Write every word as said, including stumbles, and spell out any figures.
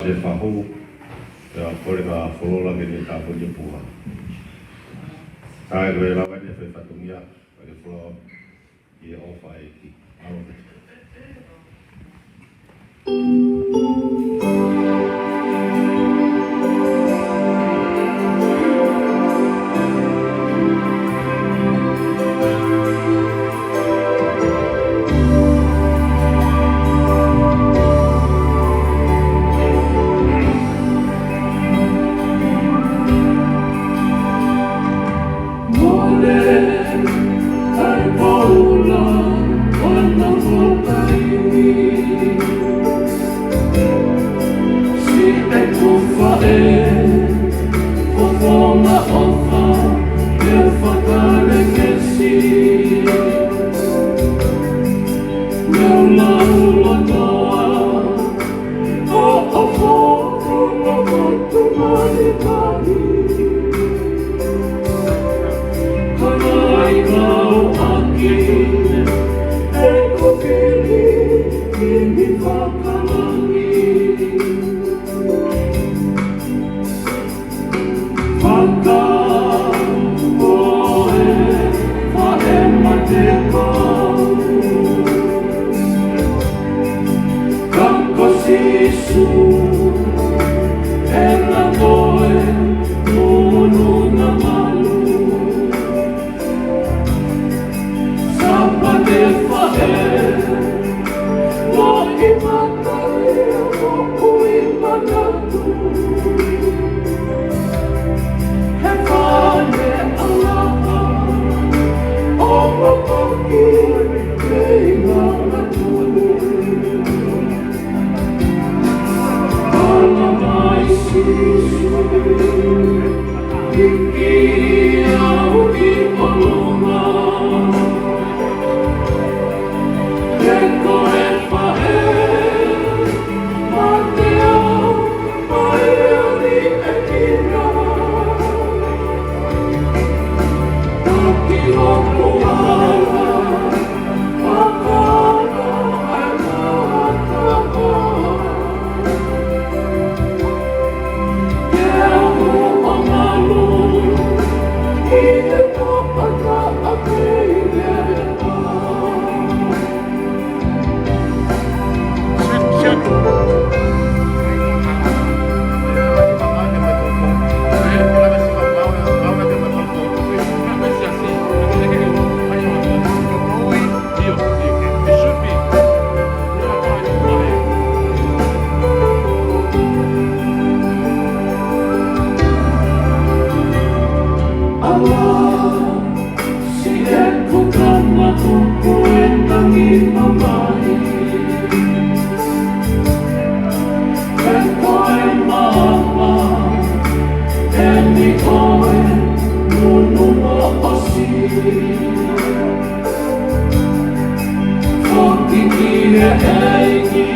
Te fahu, pea kole ka folola ke ne tāpuni puha. Kae ko e lava ne fai fatongia, ka ke folola ki he ʻofa ʻEiki. Mālō. Mole ai Paula ʻo na fakaimi. Siʻeku faʻē, fofonga ʻofa, ke fakalekesi. Meʻa lau lotoa, ʻo, ʻo, ʻo, ʻo, ʻo, tumani pali. Ka nai kau ʻaki, ʻe ko keli, ʻi ni fakalangi. Faka koe, faʻē mate kau. Ka ko Sīsū, ʻena koe, unu na malu. Sāpate faʻē, moʻui mataʻi, moʻui manatu. He fale ʻalaha, ʻo papaki, kei manatu. Ala mai Sīsū, hiki au ki ʻolunga. He ko e faʻē, mate au, mai ani e kina. Taki loku ala, Ala, siʻeku tama tuku e tangi mamahi. He ko e maama, ʻeni ʻoe, nunu mo ʻosi. Foki ki he ʻEiki,